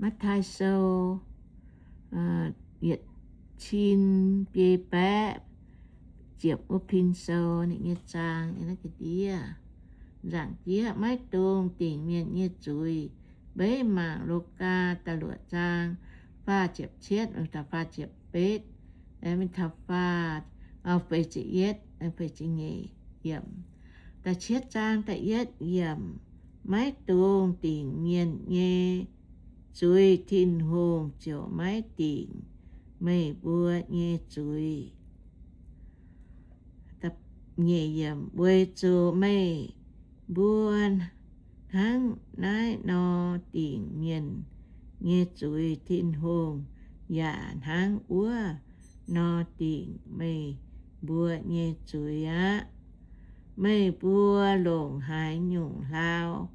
Matv^taai Sou, yietc cin biei baeqv ziepc wuov pin sou, ninh nyei zaang yiem naaiv ga'ndiev. Nzaangc jieqv, maiv dungx dingc mienh nyei zuiz. Mbeiv mangc Lugaa da'luoqc zaang faah ziepc cietv mingh taux faah ziepc betv, mingh taux faah, feix ziepc yietv, feix ziepc nyeic yiemc. Da'cietv zaang da'yietv yiemc, maiv dungx dingc mienh nyei zuiz, Tin-Hungh ziouc maiv dingc meih mbuo nyei zuiz. Nyeic yiemc, weic zuqc meih mbuo hnangv naaiv nor dingc mienh nyei zuiz, Tin-Hungh yaac hnangv wuov nor dingc meih mbuo nyei zuiz aqv. Meih mbuo longc haaix nyungc hlaau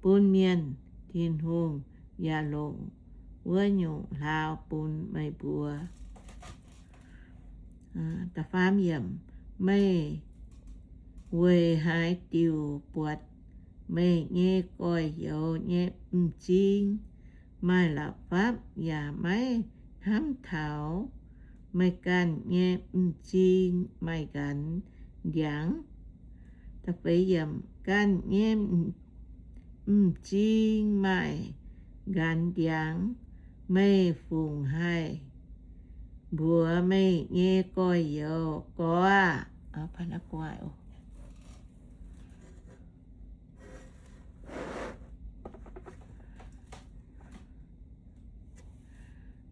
bun mienh, Tin-Hungh yaac longc wuov nyungc hlaau bun meih mbuo. Meih weic haaix diuc buatc meih nyei gorx-youz nyei m'zing maaih la'fapv yaac maiv hnamv taux meih ganh nyei m'zing maaih nqanx ndiangx? Ganh nyei m'zing maaih nqanx ndiangx, meih fungc haih mbuox meih nyei gorx-youz, Gorx aah!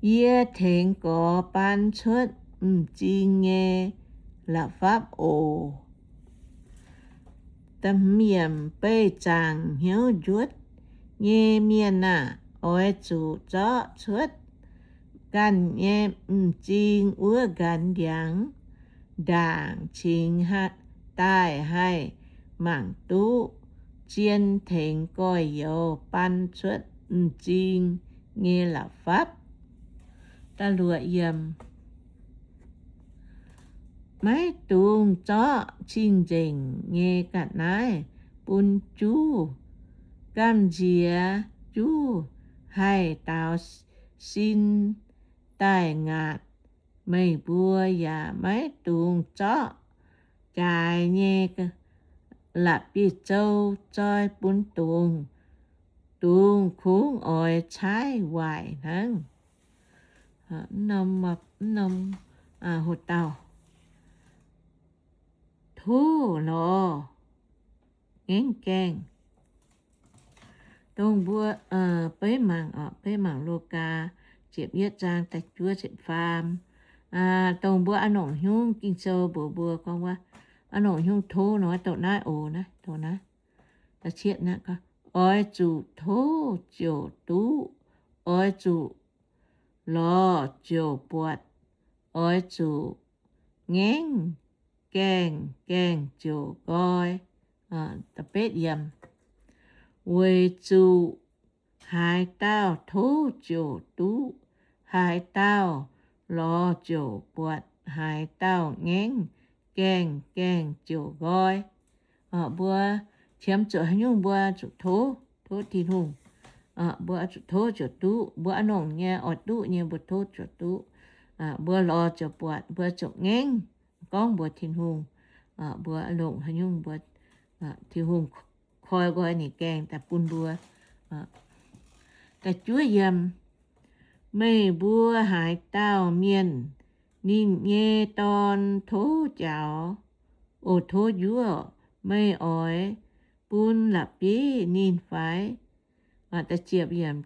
Yie tengx gorx baan cuotv m'zing nyei la'fapv oc. Beih zaangc hnyouv njuotv nyei mienh aah! Oix zuqc zorqv cuotv ganh nyei m'zing wuov nqanx ndiangx ndaangc cingx daaih haih mangc duqv zien tengx gorx-youz baan cuotv m'zing nyei la'fapv. Maiv dungx zorqv cing-nzengc nyei ga'naaiv bun juv. Gamh nziex juv haih daaux sin daaih ngaatc meih mbuo, yaac maiv dungx zorqv jaaix nyei la'bieiv-zou zoi bun dungz. Dungz kungx oix caaiv waaic hnangv. Mv norm, mv norm hoc dauh, tov lorz ngaengv gaengh. Dongh mbuo, beiv mangc, beiv mangc Logaa ziepc yietv zaang da'juov ziepc faam. Dongh mbuo a'nongc hnyungv Ging-Sou mbuox mbuo gorngv wuov, a'nongc hnyungv tov nor, dongh naaiv oc, naaiv, dongh naaiv, da'cietv naaiv, oix zuqc tov ziouc duqv, oix zuqc lorz ziouc buatc, oix zuqc ngaengv gaengh, gaengh ziouc nqoi. Weic zuqc haaix dauh tov ziouc duqv, haaix dauh lorz ziouc buatc, haaix dauh ngaengv gaengh, gaengh ziouc nqoi. Mbuo qiemx zuqc haaix nyungc mbuo zuqc tov, tov Tin-Hungh. Mbuo zuqc tov ziouc duqv. Mbuo a'nongc nyei, oix duqv nyei, mbuo tov ziouc duqv. Mbuo lorz ziouc buatc, mbuo ziouc ngaengv gorngv mbuox Tin-Hungh. Mbuo longc haaix nyungc mbuo, Tin-Hungh koi nqoi ninh gaengh daaih bun mbuo. Da'juov yiemc, meih mbuo haaix dauh mienh ninh nyei dorn tov jaux, oc, tov njuov, meih oix bun la'bieiv ninh fai?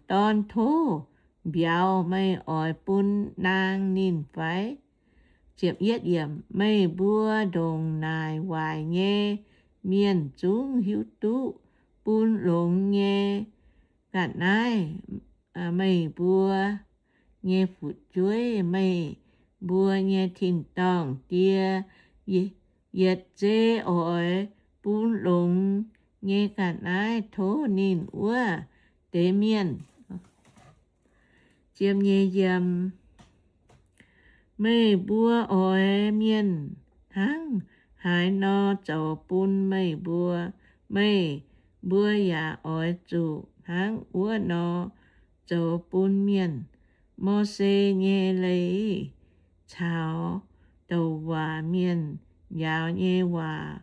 Dorn tov mbiauz, meih oix bun naang ninh fai? Meih mbuo ndongc naaic waaic nyei mienh zungv hiuv duqv bun longx nyei ga'naaiv. Meih mbuo nyei fu'jueiv, meih mbuo nyei tin-dorngh die, yietc zei oix bun longx nyei ga'naaiv tov ninh wuov deix mienh. Ziepc nyeic yiemc, meih mbuo oix mienh hnangv haaix nor zoux bun meih mbuo, meih mbuo yaac oix zuqc hnangv wuov nor zoux bun mienh. Mose nyei leiz caux douc waac mienh njaaux nyei waac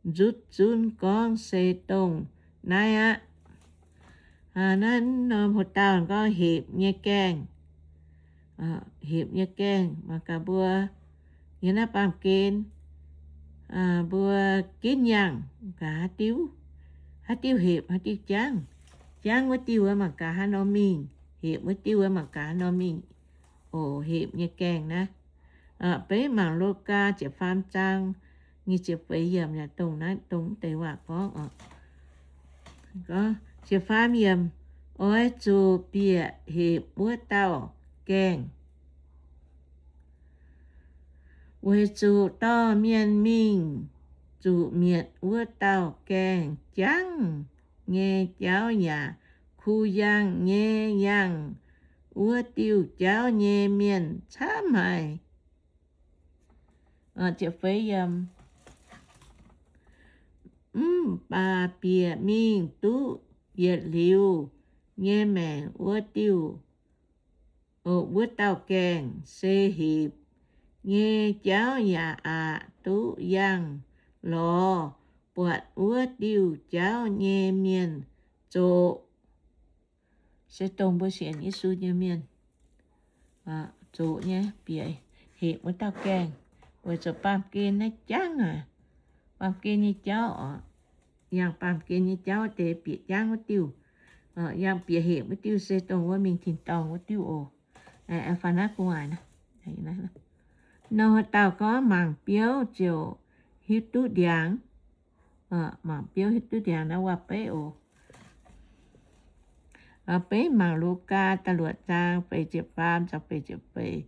nzutv zunv gorngv se dongh naaiv aqv. Naaiv norm hoc dauh gorngv hepc nyei gaengh, hepc nyei gaengh mangc gaax mbuo yiem naaiv baamh gen, mbuo ginv yangh gaax haaix diuh, haaix diuh hepc haaix diuh jangv. Jangv wuov diuh mangc gaax haaix nor mingh, hepc wuov diuh mangc gaax haaix nor mingh. Oc, hepc nyei gaengh naaiv. Beiv mangc Lugaa ziepc faam zaang nyic ziepc feix yiemc yaac dongh naaiv, dongh deix waac gorngv oc. Ziepc faam yiemc, oix zuqc bieqc hepc wuov dauh gaengh, weic zuqc dorh mienh mingh zuqc mietc wuov dauh gaengh jangv nyei jauv yaac kuh yangh nyei yangh wuov diuh jauv nyei mienh camv haic. Mv baac bieqc mingh duqv yietc liuz nyei maengc wuov diuh, wuov dauh gaengh se hepc nyei jauv yaac aqc duqv yangh lorz buatc wuov diuh jauv nyei mienh zoqc. Se dongh mbuo sienx Yesu nyei mienh zoqc nyei, bieqc hepc wuov dauh gaengh, weic zuqc baamh gen naaiv jangv aqv. Baamh gen nyei jauv oc, yangh baamh gen nyei jauv deix bieqc jangv wuov diuh, yangh bieqc hepc wuov diuh se dongh wuov mingh tin-dorngh wuov diuh oc. Fai naaiv gu'nguaaic nor, dauh gorngv mangc biouv ziouc hiuv duqv ndiangx. Mangc biouv hiuv duqv ndiangx naaiv waac-beiv oc. Beiv mangc Lugaa da'luoqc zaang feix ziepc faam caux feix ziepc feix,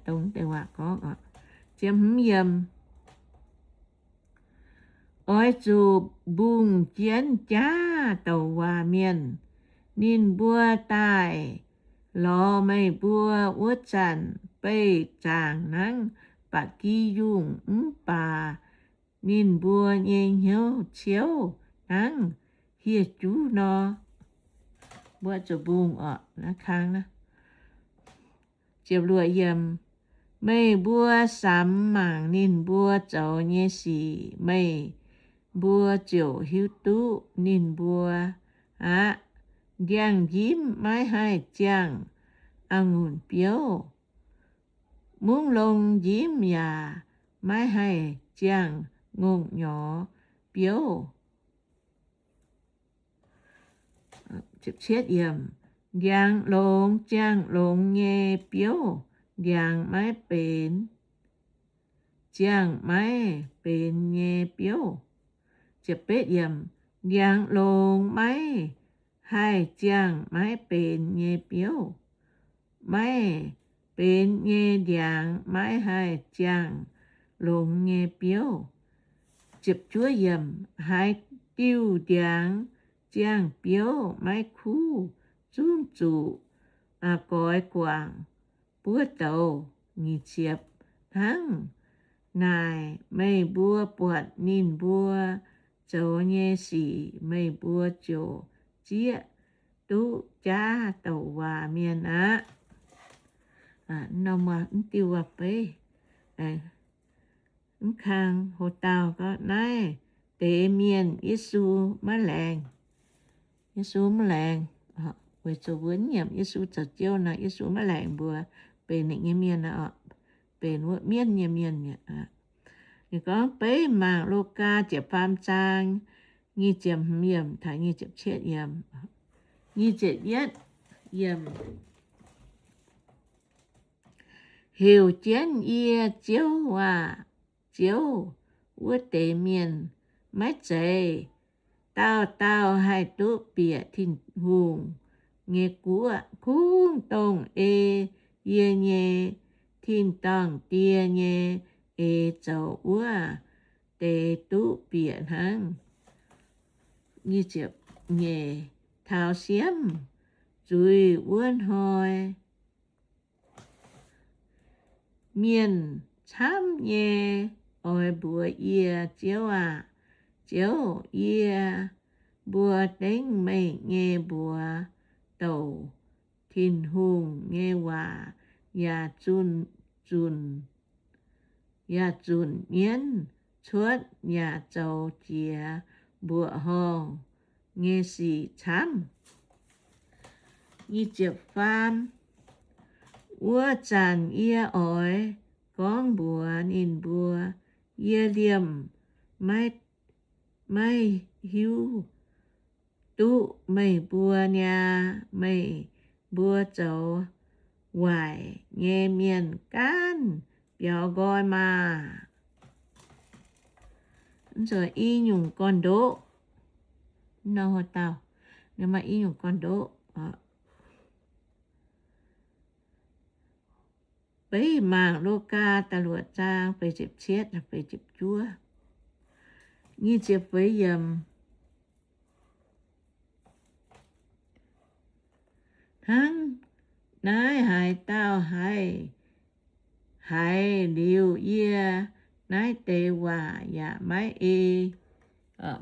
dongh deix waac gorngv oc. Ziepc hmz yiemc, oix zuqc mbungh jienv jaav douc waac mienh. Ninh mbuo daaih lorz meih mbuo wuov zanc beih zaangc hnangv ba'gi yungh, mv baac ninh mbuo nyei hnyouv ciouv hnangv hieh juv nor. Mbuo zuqc mbungh oc, naaiv kang naaiv. Ziepc luoqc yiemc, meih mbuo samx mangc ninh mbuo zoux nyei sic, meih mbuo ziouc hiuv duqv ninh mbuo aqv. Ndiangx-njimv maiv haih ziangh a'ngunc biouv, mungv longx njimv yaac maiv haih ziangh ngongh nyorx biouv. Ndiangx longx ziangh longx nyei biouv, ndiangx maiv benx ziangh maiv benx nyei biouv. Ndiangx longx maiv haih ziangh maiv benx nyei biouv, maiv benx nyei ndiangx maiv haih ziangh longx nyei biouv. Haaix diuh ndiangx ziangh biouv maiv kuv, zungv zuqc goix guangc buov douz. Nyic ziepc, hnangv naaic meih mbuo buatc ninh mbuo zoux nyei sic, meih mbuo ziouc zieqv duqv jaav douc waac mienh aqv. Mv diuh waac-beiv, mv kang hoc dauh gorngv naaiv deix mienh Yesu maiv laengz. Yesu maiv laengz, weic zuqc mbuo nyiemc Yesu zoux Ziouv nor, Yesu maiv laengz mbuo benx ninh nyei mienh aqv, benx wuov mienv nyei mienh mi'aqv. Ninh gorngv beiv mangc Lugaa ziepc faam zaang nyic ziepc hmz yiemc taux nyic ziepc cietv yiemc. Nyic ziepc yietv yiemc, heuc jienv yie Ziouv aah! Ziouv, wuov deix mienh maiv zeiz dauh dauh haih duqv bieqc Tin-Hungh nyei guoqv. Kungx dongh ei yie nyei tin-dorngh Die nyei eix zoux wuov deix duqv bieqc hnangv. Nyeic, taux siemv zuiz wuov hnoi, mienh camv nyei oix mbuox yie, Ziouv aah! Ziouv, yie mbuo dengv meih nyei mbuox douc Tin-Hungh nyei waac yaac zunc, zunc, yaac zunc mienv cuotv yaac zoux jiex mbuoqc horngh nyei sic camv. Wuov zanc yie oix gorngv mbuox ninh mbuo, yie liemh maiv, maiv hiuv duqv meih mbuo niaa. Meih mbuo zoux waaic nyei mienh gaanv biaux nqoi maah! I nyungc gorn-ndoqv, i nyungc gorn-ndoqv, beiv mangc Lugaa da'luoqc zaang feix ziepc cietv, feix ziepc juov, nyic ziepc feix yiemc. Hnangv naaiv haaix dauh haih, haiz liuz yie naaiv deix waac yaac maiv ei,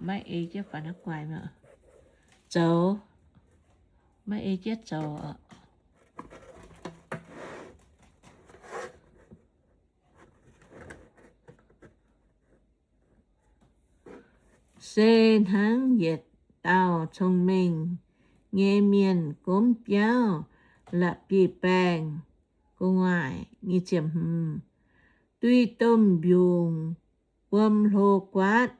maiv ei jienv zoux, maiv ei jienv zoux se hnangv yietc dauh cong-mengh nyei mienh gomv biauv la'bieiv-baengh gu'nguaaic, duih domh mbiungc wuom hlo guaatv,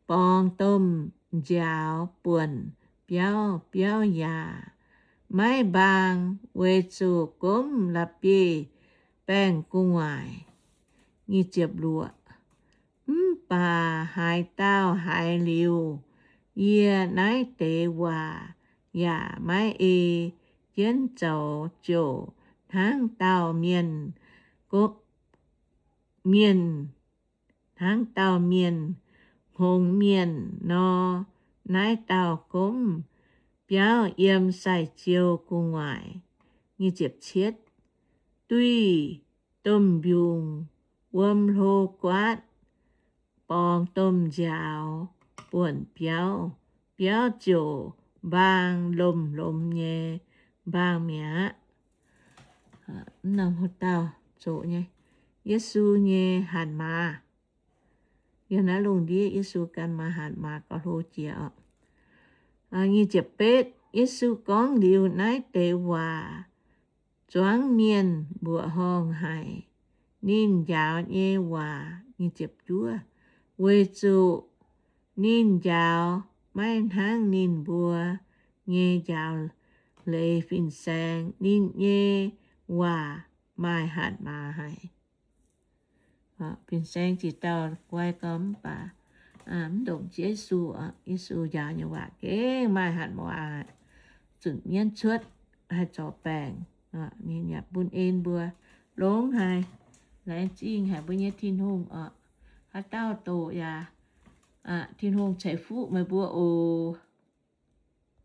borngz domh nziaaux buonc biauv, biauv yaac maiv mbaang weic zuqc gomv la'bieiv-baengh gu'nguaaic. Mv baac haaix dauh haiz liuz yie naaiv deix waac yaac maiv ei jienv zoux ziouc hnangv dauh mienh, mienh, hnangv dauh mienh hngongx mienh nor. Naaiv dauh gomv biauv yiem sai-ziou gu'nguaaic. Duih domh mbiungc wuom hlo guaatv, borngz domh nziaaux buonc biauv, biauv ziouc mbaang lomh lomh nyei mbaang mi'aqv. Yesu nyei hatc maaz. Yiem naaiv lungh ndiev Yesu ganh maaih hatc maaz gauh hlo jiex oc. Yesu gorngv liuz naaiv deix waac, zuangx mienh mbuoqc horngh haic ninh njaaux nyei waac, weic zuqc ninh njaaux maiv hnangv ninh mbuo nyei njaaux leiz fin-saeng. Ninh nyei waac maaih hatc maaz haic. Fin-saeng ziqc dauh guai gormx mv baac mv ndongc Yesu. Yesu njaaux nyei waac gengh maaih hatc maaz, zunc mienv cuotv, haih zorc baengc. Ninh yaac bun en mbuo longx haic, laengz zingh haic mbuo nyei Tin-Hungh oc. Haaix dauh doqc yaac Tin-Hungh ceix fuqv meih mbuo oc.